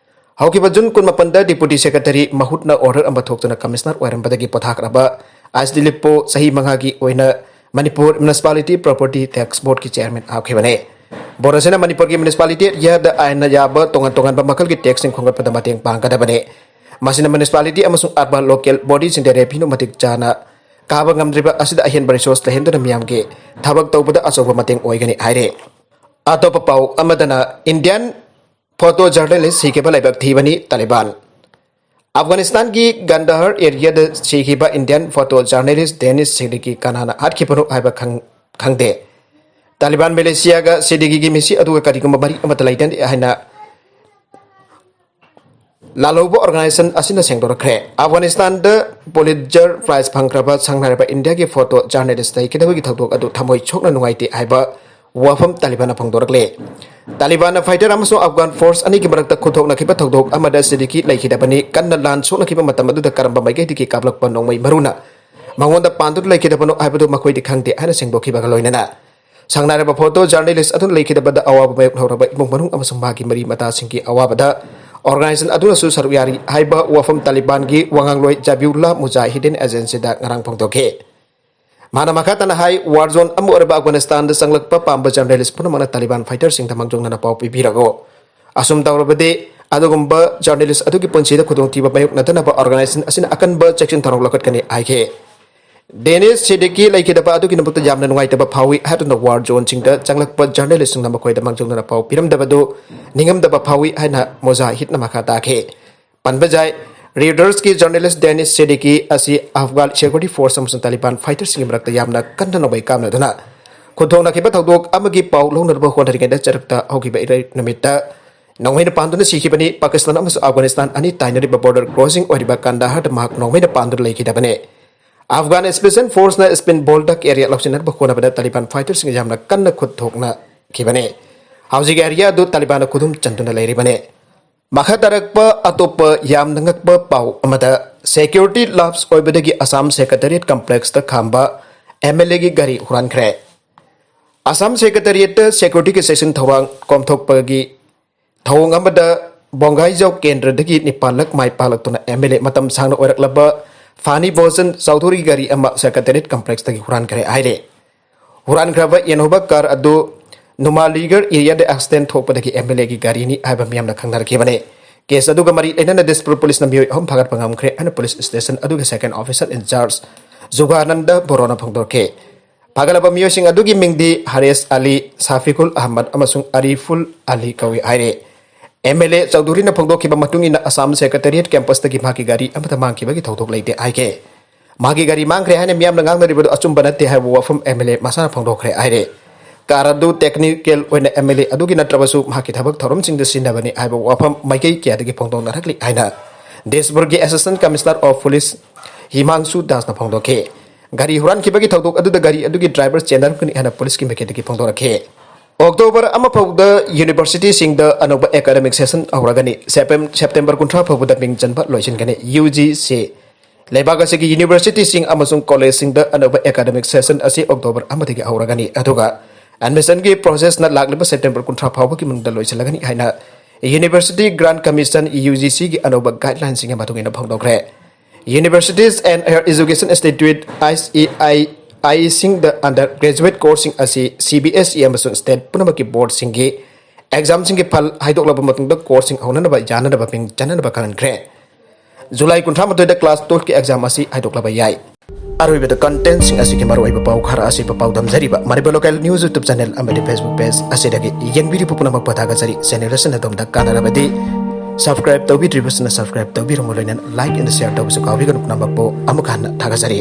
ꯍꯧꯈꯤꯕ ꯖꯨꯟ ꯀꯨꯟꯃꯥꯄꯟꯗ Deputy Secretary ꯃꯍꯨꯠꯅ order ꯑꯃ ꯊꯣꯛꯇꯨꯅ Commissioner ꯑꯣꯏꯔꯝꯕꯗꯒꯤ ꯄꯣꯊꯥꯈ꯭ꯔꯕ ꯑꯥꯏꯁ ꯗꯤꯂꯤꯞꯄꯨ ꯆꯍꯤ ꯃꯉꯥꯒꯤ ꯑꯣꯏꯅ Manipur Municipality Property Tax Boardꯀꯤ chairman ꯍꯥꯞꯈꯤꯕꯅꯤ꯫ Board ꯑꯁꯤꯅ ꯃꯅꯤꯄꯨꯔꯒꯤ municipality areaꯗ ꯑꯥꯏꯟꯅ ꯌꯥꯕ ꯇꯣꯉꯥꯟ ꯇꯣꯉꯥꯟꯕ ꯃꯈꯜꯒꯤ taxꯁꯤꯡ ꯈꯣꯝꯒꯠꯄꯗ ꯃꯇꯦꯡ ꯄꯥꯡꯒꯗꯕꯅꯤ꯫ ꯃꯁꯤꯅ municipality ꯑꯃꯁꯨꯡ urban local bodyꯁꯤꯡꯗ revenue ꯃꯇꯤꯛ ꯆꯥꯅ ꯀꯥꯕ ꯉꯝꯗ꯭ꯔꯤꯕ ꯑꯁꯤꯗ ꯑꯍꯦꯟꯕ resource ꯂꯩꯍꯟꯗꯨꯅ ꯃꯤꯌꯥꯝꯒꯤ ꯊꯕꯛ ꯇꯧꯕꯗ ꯑꯆꯧꯕ ꯃꯇꯦꯡ ꯑꯣꯏꯒꯅꯤ ꯍꯥꯏꯔꯤ꯫ ꯑꯇꯣꯞꯄ ꯄꯥꯎ ꯑꯃꯗꯅ Indian photo journalist ꯁꯤꯈꯤꯕ ꯂꯥꯏꯕꯛ ꯊꯤꯕꯅꯤ ꯇꯥꯂꯤꯕꯥꯟ꯫ ꯑꯐꯒꯥꯅꯤꯁꯇꯥꯟꯒꯤ ꯒꯟꯗꯍꯔ areaꯗ ꯁꯤꯈꯤꯕ Indian photo journalist Danish Siddiqui ꯀꯅꯥꯅ ꯍꯥꯠꯈꯤꯕꯅꯣ ꯍꯥꯏꯕ ꯈꯪ-, ꯈꯪꯗꯦ꯫ ꯇꯥꯂꯤꯕꯥꯟ militiaꯒ Siddiquiꯒꯤ ꯃꯤꯁꯤ ꯑꯗꯨꯒ ꯀꯔꯤꯒꯨꯝꯕ ꯃꯔꯤ ꯑꯃꯠꯇ ꯂꯩꯇꯦ ꯍꯥꯏꯅ ꯂꯥꯜꯍꯧꯕ organization ꯑꯁꯤꯅ ꯁꯦꯡꯗꯣꯔꯛꯈ꯭ꯔꯦ꯫ ꯑꯐꯒꯥꯅꯤꯁꯇꯥꯟꯗ Pulitzer Prize ꯐꯪꯈ꯭ꯔꯕ ꯁꯪꯅꯔꯕ ꯏꯟꯗꯤꯌꯥꯒꯤ photo journalist ꯂꯩꯈꯤꯗꯕꯒꯤ ꯊꯧꯗꯣꯛ ꯑꯗꯨ ꯊꯃꯣꯏ ꯁꯣꯛꯅ ꯅꯨꯡꯉꯥꯏꯇꯦ ꯍꯥꯏꯕ ꯋꯥꯐꯝ ꯇꯥꯂꯤꯕꯥꯟꯅ ꯐꯣꯡꯗꯣꯔꯛꯂꯦ꯫ ꯇꯥꯂꯤꯕꯥꯟꯅ fighter ꯑꯃꯁꯨꯡ ꯑꯐꯒꯥꯟ force ꯑꯅꯤꯒꯤ ꯃꯔꯛꯇ ꯈꯨꯗꯣꯛꯅꯈꯤꯕ ꯊꯧꯗꯣꯛ ꯑꯃꯗ ꯁꯤꯗꯤꯀꯤ ꯂꯩꯈꯤꯗꯕꯅꯤ꯫ ꯀꯟꯅ ꯂꯥꯟ ꯁꯣꯛꯅꯈꯤꯕ ꯃꯇꯝ ꯑꯗꯨꯗ ꯀꯔꯝꯕ ꯃꯥꯏꯀꯩꯗꯒꯤ ꯀꯥꯞꯂꯛꯄ ꯅꯣꯡꯃꯩ ꯃꯔꯨꯅ ꯃꯉꯣꯟꯗ ꯄꯥꯟꯗꯨꯅ ꯂꯩꯈꯤꯗꯕꯅꯣ ꯍꯥꯏꯕꯗꯨ ꯃꯈꯣꯏꯗꯤ ꯈꯪꯗꯦ ꯍꯥꯏꯅ ꯁꯦꯡꯗꯣꯛꯈꯤꯕꯒ ꯂꯣꯏꯅꯅ ꯁꯪꯅꯥꯏꯔꯕ photo journalist ꯑꯗꯨꯅ ꯂꯩꯈꯤꯗꯕꯗ ꯑꯋꯥꯕ ꯃꯥꯌꯣꯛꯅꯍꯧꯔꯕ ꯏꯃꯨꯡ ꯃꯅꯨꯡ ꯑꯃꯁꯨꯡ ꯃꯍꯥꯛꯀꯤ ꯃꯔꯤ ꯃꯇꯥꯁꯤꯡꯒꯤ ꯑꯋꯥꯕꯗ organization ꯑꯗꯨꯅꯁꯨ ꯁꯔꯨꯛ ꯌꯥꯔꯤ ꯍꯥꯏꯕ ꯋꯥꯐꯝ ꯇꯥꯂꯤꯕꯥꯟꯒꯤ ꯋꯥꯉꯥꯡꯂꯣꯏ ꯖꯕꯤꯎꯜꯂꯥ ꯃꯨꯖꯥꯍꯤꯗꯤꯟ ꯑꯦꯖꯦꯟꯁꯤꯗ ꯉꯔꯥꯡ ꯐꯣꯡꯗꯣꯛꯈꯤ꯫ ꯃꯥꯅ ꯃꯈꯥ ꯇꯥꯅ ꯍꯥꯏ, war zone ꯑꯃ ꯑꯣꯏꯔꯕ ꯑꯐꯒꯥꯅꯤꯁꯇꯥꯟꯗ ꯆꯪꯂꯛꯄ ꯄꯥꯝꯕ journalist ꯄꯨꯝꯅꯃꯛꯅ ꯇꯥꯂꯤꯕꯥꯟ fighterꯁꯤꯡꯗ ꯃꯥꯡꯖꯧꯅꯅ ꯄꯥꯎ ꯄꯤꯕꯤꯔꯛꯎ꯫ ꯑꯁꯨꯝ ꯇꯧꯔꯕꯗꯤ ꯑꯗꯨꯒꯨꯝꯕ journalist ꯑꯗꯨꯒꯤ ꯄꯨꯟꯁꯤꯗ ꯈꯨꯗꯣꯡꯊꯤꯕ ꯃꯥꯌꯣꯛꯅꯗꯅꯕ organization ꯑꯁꯤꯅ ꯑꯀꯟꯕ ꯆꯦꯛꯁꯤꯟ ꯊꯧꯔꯥꯡ ꯂꯧꯈꯠꯀꯅꯤ ꯍꯥꯏꯈꯤ꯫ ꯗꯦꯅꯤꯁ ꯁꯤꯗꯤꯀꯤ ꯂꯩꯈꯤꯗꯕ ꯑꯗꯨꯒꯤꯗꯃꯛꯇ ꯌꯥꯝꯅ ꯅꯨꯡꯉꯥꯏꯇꯕ ꯐꯥꯎꯏ ꯍꯥꯏꯗꯨꯅ war zoneꯁꯤꯡꯗ ꯆꯪꯂꯛꯄ journalistꯁꯤꯡꯅ ꯃꯈꯣꯏꯗ ꯃꯥꯡꯖꯧꯅꯅ ꯄꯥꯎ ꯄꯤꯔꯝꯗꯕꯗꯨ ꯅꯤꯡꯉꯝꯗꯕ ꯐꯥꯎꯏ ꯍꯥꯏꯅ ꯃꯨꯖꯥꯍꯤꯗꯅ ꯃꯈꯥ ꯇꯥꯈꯤ꯫ ꯄꯟꯕ ꯌꯥꯏ, Reutersꯀꯤ journalist ꯗꯦꯅꯤꯁ ꯁꯤꯗꯤꯀꯤ ꯑꯁꯤ ꯑꯐꯒꯥꯟ security force ꯑꯃꯁꯨꯡ ꯇꯥꯂꯤꯕꯥꯟ fighterꯁꯤꯡꯒꯤ ꯃꯔꯛꯇ ꯌꯥꯝꯅ ꯀꯟꯅ ꯅꯣꯡꯃꯩ ꯀꯥꯞꯅꯗꯨꯅ ꯈꯨꯗꯣꯡꯅꯈꯤꯕ ꯊꯧꯗꯣꯛ ꯑꯃꯒꯤ ꯄꯥꯎ ꯂꯧꯅꯅꯕ ꯍꯣꯠꯅꯔꯤꯉꯩꯗ ꯆꯔꯛꯇ ꯍꯧꯈꯤꯕ ꯏꯔꯥꯏ ꯅꯨꯃꯤꯠꯇ ꯅꯣꯡꯃꯩꯅ ꯄꯥꯟꯗꯨꯅ ꯁꯤꯈꯤꯕꯅꯤ꯫ ꯄꯥꯀꯤꯁꯇꯥꯟ ꯑꯃꯁꯨꯡ ꯑꯐꯒꯥꯅꯤꯁꯇꯥꯟ ꯑꯅꯤ ꯇꯥꯏꯅꯔꯤꯕ border crossing ꯑꯣꯏꯔꯤꯕ ꯀꯟꯗꯥꯍꯔꯗ ꯃꯍꯥꯛ ꯅꯣꯡꯃꯩꯅ ꯄꯥꯟꯗꯨꯅ ꯂꯩꯈꯤꯗꯕꯅꯤ꯫ ꯑꯐꯒꯥꯟ special forceꯅ ꯁ꯭ꯄꯤꯟ ꯕꯣꯜꯗꯛ area ꯂꯧꯁꯤꯟꯅꯕ ꯍꯣꯠꯅꯕꯗ ꯇꯥꯂꯤꯕꯥꯟ fighterꯁꯤꯡꯅ ꯌꯥꯝꯅ ꯀꯟꯅ ꯈꯨꯠ ꯊꯣꯛꯅꯈꯤꯕꯅꯤ꯫ ꯍꯧꯖꯤꯛ area ꯑꯗꯨ ꯇꯥꯂꯤꯕꯥꯟꯅ ꯈꯨꯗꯨꯝ ꯆꯟꯗꯨꯅ ꯂꯩꯔꯤꯕꯅꯤ꯫ ꯃꯈꯥ ꯇꯥꯔꯛꯄ ꯑꯇꯣꯞꯄ ꯌꯥꯝꯅ ꯉꯛꯄ ꯄꯥꯎ ꯑꯃꯗ, security lapse ꯑꯣꯏꯕꯗꯒꯤ ꯑꯁꯥꯝ secretariat complexꯇ ꯈꯥꯝꯕ MLAꯒꯤ ꯒꯥꯔꯤ ꯍꯨꯔꯥꯟꯈ꯭ꯔꯦ꯫ ꯑꯁꯥꯝ secretariatꯇ securityꯒꯤ ꯆꯦꯛꯁꯤꯟ ꯊꯧꯔꯥꯡ ꯀꯣꯝꯊꯣꯛꯄꯒꯤ ꯊꯧꯑꯣꯡ ꯑꯃꯗ ꯕꯣꯡꯒꯥꯏꯖꯥꯎ ꯀꯦꯟꯗ꯭ꯔꯗꯒꯤ ꯅꯤꯄꯥꯜꯂꯛ ꯃꯥꯏ ꯄꯥꯛꯂꯛꯇꯨꯅ ꯑꯦꯝ ꯑꯦꯜ ꯑꯦ ꯃꯇꯝ ꯁꯥꯡꯅ ꯑꯣꯏꯔꯛꯂꯕ ꯐꯥꯅꯤ ꯕꯣꯖꯟ ꯆꯧꯙꯨꯔꯤ ꯒꯥꯔꯤ ꯑꯃ ꯁꯦꯀ꯭ꯔꯦꯇꯦꯔꯤꯌꯦꯠ ꯀꯝꯄ꯭ꯂꯦꯛꯁꯇꯒꯤ ꯍꯨꯔꯥꯟꯈ꯭ꯔꯦ ꯍꯥꯏꯔꯦ꯫ ꯍꯨꯔꯥꯟꯈ꯭ꯔꯕ ꯌꯦꯟꯍꯧꯕ ꯀꯥꯔ ꯑꯗꯨ ꯅꯨꯃꯥꯂꯤꯒꯔ ꯑꯦꯔꯤꯌꯥꯗ ꯑꯦꯛꯁꯤꯗꯦꯟ ꯊꯣꯛꯄꯗꯒꯤ ꯑꯦꯝ ꯑꯦꯜ ꯑꯦꯒꯤ ꯒꯥꯔꯤꯅꯤ ꯍꯥꯏꯕ ꯃꯤꯌꯥꯝꯅ ꯈꯪꯅꯔꯛꯈꯤꯕꯅꯤ꯫ ꯀꯦꯁ ꯑꯗꯨꯒ ꯃꯔꯤ ꯂꯩꯅꯅ ꯗꯤꯁꯄꯨꯔ ꯄꯨꯂꯤꯁꯅ ꯃꯤꯑꯣꯏ ꯑꯍꯨꯝ ꯐꯥꯒꯠꯄ ꯉꯝꯈ꯭ꯔꯦ ꯍꯥꯏꯅ ꯄꯨꯂꯤꯁ ꯁ꯭ꯇꯦꯁꯟ ꯑꯗꯨꯒꯤ ꯁꯦꯀꯦꯟ ꯑꯣꯐꯤꯁꯔ ꯏꯟꯆꯥꯔꯖ ꯖꯨꯒꯥꯅꯟꯗ ꯕꯣꯔꯣꯅ ꯐꯣꯡꯗꯣꯛꯈꯤ꯫ ꯐꯥꯒꯠꯂꯕ ꯃꯤꯑꯣꯏꯁꯤꯡ ꯑꯗꯨꯒꯤ ꯃꯤꯡꯗꯤ ꯍꯔꯦꯁ ꯑꯂꯤ, ꯁꯥꯐꯤꯀꯨꯜ ꯑꯍꯃꯗ ꯑꯃꯁꯨꯡ ꯑꯔꯤꯐꯨꯜ ꯑꯂꯤ ꯀꯧꯏ ꯍꯥꯏꯔꯦ꯫ ꯑꯦꯝ ꯑꯦꯜ ꯑꯦ ꯆꯧꯙꯨꯔꯤꯅ ꯐꯣꯡꯗꯣꯛꯈꯤꯕ ꯃꯇꯨꯡ ꯏꯟꯅ ꯑꯁꯥꯝ ꯁꯦꯀ꯭ꯔꯦꯇꯦꯔꯤꯌꯦꯠ ꯀꯦꯝꯄꯁꯇꯒꯤ ꯃꯍꯥꯛꯀꯤ ꯒꯥꯔꯤ ꯑꯃꯠꯇ ꯃꯥꯡꯈꯤꯕꯒꯤ ꯊꯧꯗꯣꯛ ꯂꯩꯇꯦ ꯍꯥꯏꯈꯤ꯫ ꯃꯥꯒꯤ ꯒꯥꯔꯤ ꯃꯥꯡꯈ꯭ꯔꯦ ꯍꯥꯏꯅ ꯃꯤꯌꯥꯝꯅ ꯉꯥꯡꯅꯔꯤꯕꯗꯨ ꯑꯆꯨꯝꯕ ꯅꯠꯇꯦ ꯍꯥꯏꯕ ꯋꯥꯐꯝ ꯑꯦꯝ ꯑꯦꯜ ꯑꯦ ꯃꯁꯥꯅ ꯐꯣꯡꯗꯣꯛꯈ꯭ꯔꯦ ꯍꯥꯏꯔꯦ꯫ ꯀꯥꯔ ꯑꯗꯨ ꯇꯦꯛꯅꯤꯀꯦꯜ ꯑꯣꯏꯅ ꯑꯦꯝ ꯑꯦꯜ ꯑꯦ ꯑꯗꯨꯒꯤ ꯅꯠꯇ꯭ꯔꯕꯁꯨ ꯃꯍꯥꯛꯀꯤ ꯊꯕꯛ ꯊꯧꯔꯝꯁꯤꯡꯗ ꯁꯤꯖꯤꯟꯅꯕꯅꯤ ꯍꯥꯏꯕ ꯋꯥꯐꯝ ꯃꯥꯏꯀꯩ ꯀꯌꯥꯗꯒꯤ ꯐꯣꯡꯗꯣꯛꯅꯔꯛꯂꯤ ꯍꯥꯏꯅ ꯗꯤꯁꯄꯨꯔꯒꯤ ꯑꯦꯁꯤꯁꯇꯦꯟ ꯀꯃꯤꯁꯅꯔ ꯑꯣꯐ ꯄꯨꯂꯤꯁ ꯍꯤꯃꯥꯡꯁꯨ ꯗꯥꯁꯅ ꯐꯣꯡꯗꯣꯛꯈꯤ꯫ ꯒꯥꯔꯤ ꯍꯨꯔꯥꯟꯈꯤꯕꯒꯤ ꯊꯧꯗꯣꯛ ꯑꯗꯨꯗ ꯒꯥꯔꯤ ꯑꯗꯨꯒꯤ ꯗ꯭ꯔꯥꯏꯚꯔ ꯆꯦꯟꯅꯔꯝꯒꯅꯤ ꯍꯥꯏꯅ ꯄꯨꯂꯤꯁꯀꯤ ꯃꯥꯏꯀꯩꯗꯒꯤ ꯐꯣꯡꯗꯣꯔꯛꯈꯤ꯫ ꯑꯣꯛꯇꯣꯕꯔ ꯑꯃ ꯐꯥꯎꯕꯗ ꯌꯨꯅꯤꯚꯔꯁꯤꯇꯤꯁꯤꯡꯗ ꯑꯅꯧꯕ ꯑꯦꯀꯥꯗꯃꯤꯛ ꯁꯦꯁꯟ ꯍꯧꯔꯒꯅꯤ꯫ ꯁꯦꯞꯇꯦꯝ-, ꯁꯦꯞꯇꯦꯝꯕꯔ ꯀꯨꯟꯊ꯭ꯔꯥ ꯐꯥꯎꯕꯗ ꯃꯤꯡ ꯆꯟꯕ ꯂꯣꯏꯁꯤꯟꯒꯅꯤ꯫ ꯌꯨ ꯖꯤ ꯁꯤ ꯂꯩꯕꯥꯛ ꯑꯁꯤꯒꯤ ꯌꯨꯅꯤꯚꯔꯁꯤꯇꯤꯁꯤꯡ ꯑꯃꯁꯨꯡ ꯀꯣꯂꯦꯖꯁꯤꯡꯗ ꯑꯅꯧꯕ ꯑꯦꯀꯥꯗꯃꯤꯛ ꯁꯦꯁꯟ ꯑꯁꯤ ꯑꯣꯛꯇꯣꯕꯔ ꯑꯃꯗꯒꯤ ꯍꯧꯔꯒꯅꯤ, ꯑꯗꯨꯒ ꯑꯦꯗꯃꯤꯁꯟꯒꯤ ꯄ꯭ꯔꯣꯁꯦꯁꯅ ꯂꯥꯛꯂꯤꯕ ꯁꯦꯞꯇꯦꯝꯕꯔ ꯀꯨꯟꯊ꯭ꯔꯥ ꯐꯥꯎꯕꯒꯤ ꯃꯅꯨꯡꯗ ꯂꯣꯏꯁꯤꯜꯂꯒꯅꯤ ꯍꯥꯏꯅ university grant commission, U G ꯁꯤꯒꯤ ꯑꯅꯧꯕ ꯒꯥꯏꯗꯂꯥꯏꯟꯁꯤꯡꯒꯤ ꯃꯇꯨꯡ ꯏꯟꯅ ꯐꯣꯡꯗꯣꯛꯈ꯭ꯔꯦ꯫ Universities and Higher Education Institute, I S A I ꯑꯥꯏꯁꯤꯡꯗ ꯑꯟꯗꯔ ꯒ꯭ꯔꯦꯖꯨꯋꯦꯠ ꯀꯣꯔꯁꯁꯤꯡ ꯑꯁꯤ ꯁꯤ ꯕꯤ ꯑꯦꯁ ꯏ ꯑꯃꯁꯨꯡ ꯁ꯭ꯇꯦꯠ ꯄꯨꯝꯅꯃꯛꯀꯤ ꯕꯣꯔꯗꯁꯤꯡꯒꯤ ꯑꯦꯛꯖꯥꯝꯁꯤꯡꯒꯤ ꯐꯜ ꯍꯥꯏꯗꯣꯛꯂꯕ ꯃꯇꯨꯡꯗ ꯀꯣꯔꯁꯁꯤꯡ ꯍꯧꯅꯅꯕ ꯌꯥꯅꯅꯕ ꯃꯤꯡ ꯆꯟꯅꯅꯕ ꯈꯪꯍꯟꯈ꯭ꯔꯦ꯫ ꯖꯨꯂꯥꯏ ꯀꯨꯟꯊ꯭ꯔꯥ ꯃꯥꯊꯣꯏꯗ ꯀ꯭ꯂꯥꯁ ꯇꯨꯌꯦꯜꯐꯀꯤ ꯑꯦꯛꯖꯥꯝ ꯑꯁꯤ ꯍꯥꯏꯗꯣꯛꯂꯕ ꯌꯥꯏ꯫ ꯑꯔꯣꯏꯕꯗ ꯀꯟꯇꯦꯟꯁꯤꯡ ꯑꯁꯤꯒꯤ ꯃꯔꯨꯑꯣꯏꯕ ꯄꯥꯎ ꯈꯔ ꯑꯁꯤ ꯄꯥꯎꯗꯝꯖꯔꯤꯕ Manipur local news YouTube channel ꯑꯃꯗꯤ ꯐꯦꯁꯕꯨꯛ ꯄꯦꯖ ꯑꯁꯤꯗꯒꯤ ꯌꯦꯡꯕꯤꯔꯤꯕ ꯄꯨꯝꯅꯃꯛꯄꯨ ꯊꯥꯒꯠꯆꯔꯤ꯫ ꯆꯦꯅꯦꯜ ꯑꯁꯤꯅ ꯑꯗꯣꯝꯗ ꯀꯥꯟꯅꯔꯕꯗꯤ ꯁꯕꯁꯀ꯭ꯔꯥꯏꯕ ꯇꯧꯕꯤꯗ꯭ꯔꯤꯕꯁꯤꯡꯅ ꯁꯕꯁꯀ꯭ꯔꯥꯏꯕ ꯇꯧꯕꯤꯔꯝꯃꯨ, ꯂꯣꯏꯅꯅ ꯂꯥꯏꯛ ꯑꯦꯟ ꯁꯤꯌꯔ ꯇꯧꯕꯁꯨ ꯀꯥꯎꯕꯤꯒꯅꯨ꯫ ꯄꯨꯝꯅꯃꯛꯄꯨ ꯑꯃꯨꯛ ꯍꯟꯅ ꯊꯥꯒꯠꯆꯔꯤ꯫